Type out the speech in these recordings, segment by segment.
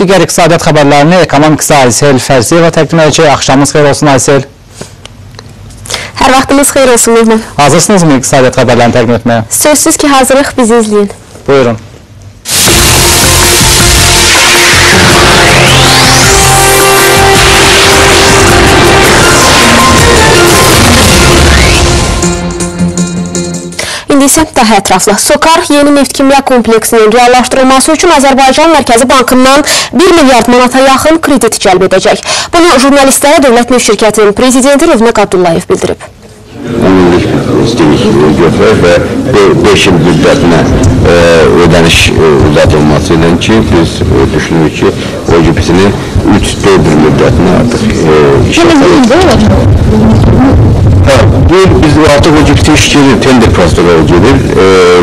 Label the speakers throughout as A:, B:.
A: Digər iqtisadiyyat xəbərlərini ekonomiksə Aysel Fərziyeva təqdim edəcək. Axşamınız xeyir olsun Aysel.
B: Hər vaxtınız xeyir olsun Mehman.
A: Hazırsınızmı iqtisadiyyat xəbərlərini təqdim etməyə?
B: Sözsüz ki, hazırıq, bizi izləyin.
A: Buyurun.
B: İndi isə daha ətraflı. SOCAR yeni neft-kimya kompleksinin reallaşdırılması üçün Azərbaycan Mərkəzi Bankından 1 milyard manata yaxın kredit cəlb edəcək. Bunu jurnalistlərə Dövlət Neft Şirkətinin prezidenti Rövnəq Abdullayev bildirib.
C: 10 illik istilik götürür və 5 il müddətinə ödəniş uzadılması ilə ki, biz düşünürük ki, o cibisini 3-4 il müddətinə artıq işə salır. Biz artıq o cibisi iş gedir, tender proseduru gedir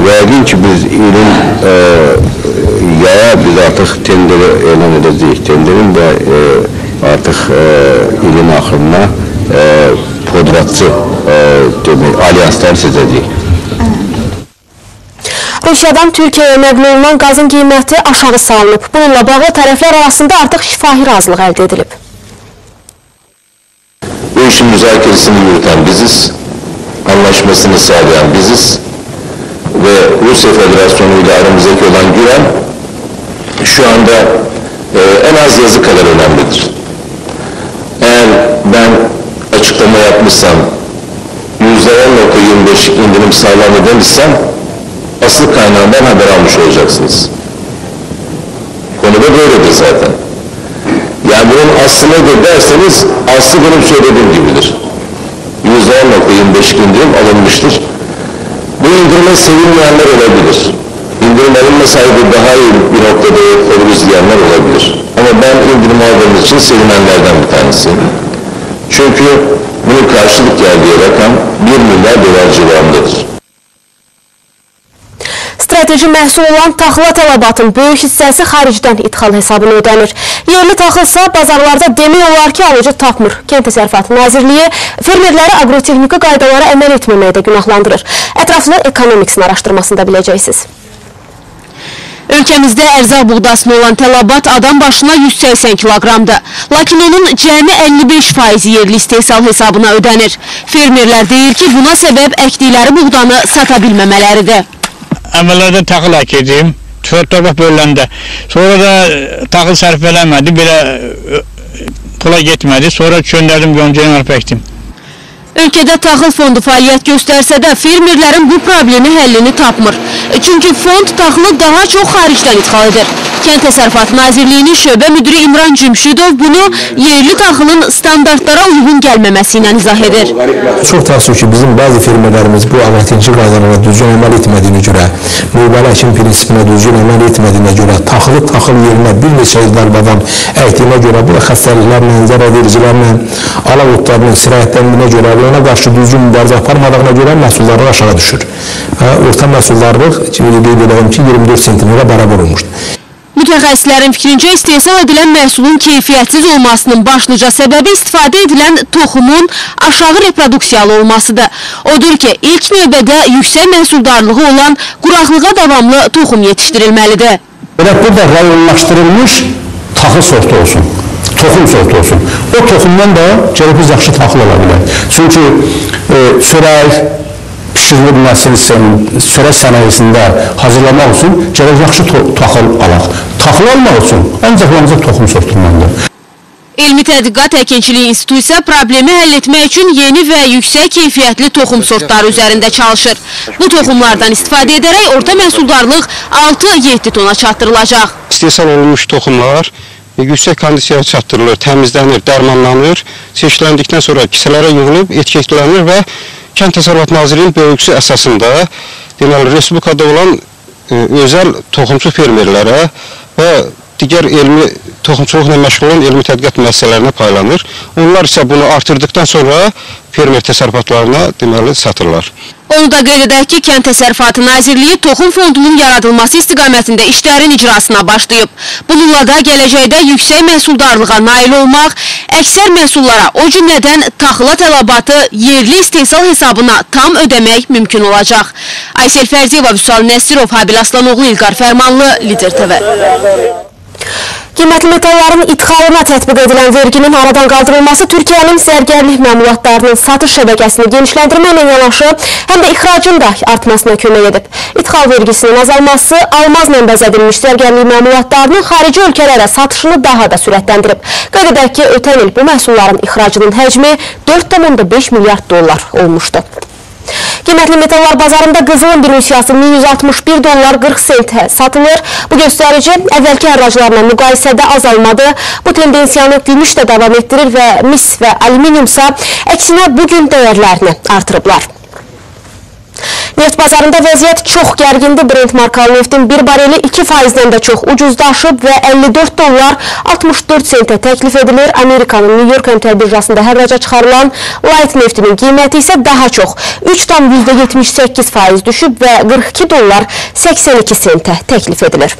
C: və yəqin ki, biz ilin yaya biz artıq tenderi elan edəcəyik. Tenderin də artıq ilin axırına podratçı demək, alyansları seçəcəyik.
B: Rusiyadan Türkiyəyə nəql olunan qazın qiyməti aşağı salınıb. Bununla bağlı tərəflər arasında artıq şifahi razılıq əldə edilib.
C: Bu işin müzakeresini yürüten biziz, anlaşmasını sağlayan biziz ve Rusya Federasyonu ile aramızdaki olan güven şu anda en az yazı kadar önemlidir. Eğer ben açıklama yapmışsam, %10,25 indirim sağlandı demişsem, asıl kaynağından haber almış olacaksınız. Konu da böyledir zaten. Yani bunun aslı nedir derseniz, aslı benim söylediğim gibidir. %10,25 indirim alınmıştır. Bu indirime sevinmeyenler olabilir. İndirim alınmasaydı daha iyi bir noktada oluruz diyenler olabilir. Ama ben indirim aldığımız için sevinenlerden bir tanesiyim. Çünkü bunun karşılık geldiği rakam 1 milyar dolar civarındadır.
B: Strateji məhsul olan taxıla tələbatın böyük hissəsi xaricdən idxal hesabına ödənir. Yerli taxılsa bazarlarda demək olar ki, alıcı tapmır. Kənd Təsərrüfatı Nazirliyi fermerləri aqrotexniki qaydalara əməl etməməkdə günahlandırır. Ətraflı Ekonomiksin araşdırmasında biləcəksiniz.
D: Ölkəmizdə ərzaq buğdasına olan tələbat adam başına 180 kiloqramdır. Lakin onun cəmi 55% yerli istehsal hesabına ödənir. Fermerlər deyir ki, buna səbəb əkdikləri buğdanı sata bilməmələridir.
E: Əvvəllərdə taxıl əkirdim, torpaq bölüləndə. Sonra da taxıl sərf eləmədi, belə pula getmədi. Sonra çöndərdim, yoncayı arpa əkdim.
D: Ölkədə taxıl fondu fəaliyyət göstərsə də fermerlərin bu problemi həllini tapmır. Çünki fond taxılı daha çox xaricdən idxal edir. Kənd Təsərrüfatı Nazirliyinin şöbə müdiri İmran Cümşüdov bunu yerli taxılın standartlara uyğun gəlməməsi ilə izah edir.
F: Çox təəssüf ki, bizim bəzi fermerlərimiz bu aqrotexniki qaydalara düzgün əməl etmədiyinə görə, növbəli əkin prinsipinə düzgün əməl etmədiyinə görə, taxılı taxıl yerinə bir neçə il darbadan əkdiyinə görə, bu xəstəliklərlə, zərərvericilərlə, alaq otlarının sirayətlənməyinə görə və ona qarşı düzgün mübarizə aparmadığına görə məhsuldarlıq aşağı düşür. Orta məhsuldarlıq, qeyd edirəm ki, 24 sentnerə bərabər olmuşdur.
D: Mütəxəssislərin fikrincə istehsal edilən məhsulun keyfiyyətsiz olmasının başlıca səbəbi istifadə edilən toxumun aşağı reproduksiyalı olmasıdır. Odur ki, ilk növbədə yüksək məhsuldarlığı olan quraqlığa davamlı toxum yetişdirilməlidir.
F: Belə burada rayonlaşdırılmış taxıl sortu olsun, toxum sortu olsun. O toxumdan da gərək biz yaxşı taxıl ola bilər. Çünki çörək pişirilməsi çörək sənayesində hazırlamaq üçün gərək yaxşı taxıl alaq. Taxıl almaq üçün ancaq və ancaq toxum sortulmalıdır.
D: Elmi Tədqiqat Əkinçiliyi İnstitutu isə problemi həll etmək üçün yeni və yüksək keyfiyyətli toxum sortları üzərində çalışır. Bu toxumlardan istifadə edərək orta məhsuldarlıq 6-7 tona çatdırılacaq.
G: İstehsal olunmuş toxumlar yüksək kondisiyaya çatdırılır, təmizlənir, dərmanlanır, seçiləndikdən sonra kisələrə yığılıb, etiketlənir və Kənd Təsərrüfatı Nazirliyinin bölgüsü əsasında deməli, Respublikada olan özəl toxumçu fermerlərə və digər elmi toxumçuluqla məşğul olan elmi tədqiqat müəssisələrinə paylanır. Onlar isə bunu artırdıqdan sonra fermer təsərrüfatlarına deməli satırlar.
D: Onu da qeyd edək ki, Kənd Təsərrüfatı Nazirliyi toxum fondunun yaradılması istiqamətində işlərin icrasına başlayıb. Bununla da gələcəkdə yüksək məhsuldarlığa nail olmaq, əksər məhsullara, o cümlədən taxıla tələbatı yerli istehsal hesabına tam ödəmək mümkün olacaq. Aysel Fərziyeva, Vüsal Nəsirov, Habil Aslanoğlu, İlqar Fərmanlı, Lider TV.
B: Qiymət Qiymətli metalların idxalına tətbiq edilən verginin aradan qaldırılması Türkiyənin zərgərlik məmulatlarının satış şəbəkəsini genişləndirməklə yanaşı, həm də ixracın da artmasına kömək edib. İdxal vergisinin azalması almazla bəzədilmiş zərgərlik məmulatlarının xarici ölkələrə satışını daha da sürətləndirib. Qeyd edək ki, ötən il bu məhsulların ixracının həcmi 4,5 milyard dollar olmuşdu. Qiymətli metallar bazarında qızılın bir unsiyası 1161 dollar 40 sentə satılır. Bu göstərici əvvəlki hərraclarla müqayisədə azalmadı. Bu tendensiyanı gümüş də davam etdirir və mis və alüminiumsa əksinə bugün dəyərlərini artırıblar. Neft bazarında vəziyyət çox gərgindir. Brent markalı neftin bir bareli 2%-dən də çox ucuzlaşıb və 54 dollar 64 sentə təklif edilir. Amerikanın New York əmtəə birjasında hərraca çıxarılan light neftinin qiyməti isə daha çox 3,78% düşüb və 42 dollar 82 sentə təklif edilir.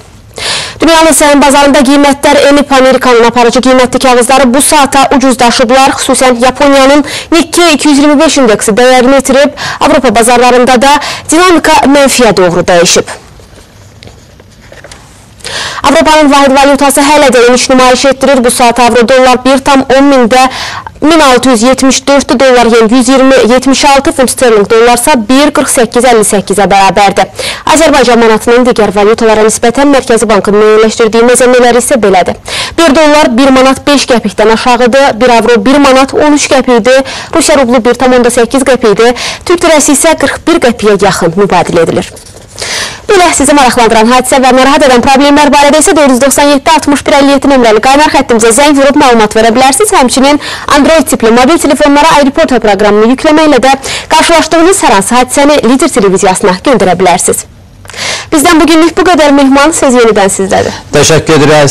B: Dünyanın səhəm bazarında qiymətlər enib. Amerikanın aparıcı qiymətli kağızları bu saata ucuzlaşıblar. Xüsusən Yaponiyanın Nikkei 225 indeksi dəyərini itirib. Avropa bazarlarında da dinamika mənfiyə doğru dəyişib. Avropanın vahid valyutası hələ də eniş nümayiş etdirir. Bu saat avro dollar 1,10 mində 1674 dollar yen 120,76 funt sterling dollarsa 1,4858-ə bərabərdir. Azərbaycan manatının digər valyutalara nisbətən Mərkəzi Bankın müəyyənləşdirdiyi məzəmmələri isə belədir. 1 dollar 1 manat 5 qəpikdən aşağıdır, 1 avro 1 manat 13 qəpikdir, Rusiya rublu 1,8 qəpikdir, Türk lirəsi isə 41 qəpiyə yaxın mübadilə edilir. Belə sizi maraqlandıran hadisə və narahat edən problemlər barədə isə 497 61 57 nömrəli qaynar xəttimizə zəng vurub məlumat verə bilərsiniz. Həmçinin Android tipli mobil telefonlara iReporter proqramını yükləməklə də qarşılaşdığınız hər hansı hadisəni Lider televiziyasına göndərə bilərsiniz. Bizdən bugünlük bu qədər. Mehman, söz yenidən sizdədir.
A: Təşəkkür edirəm.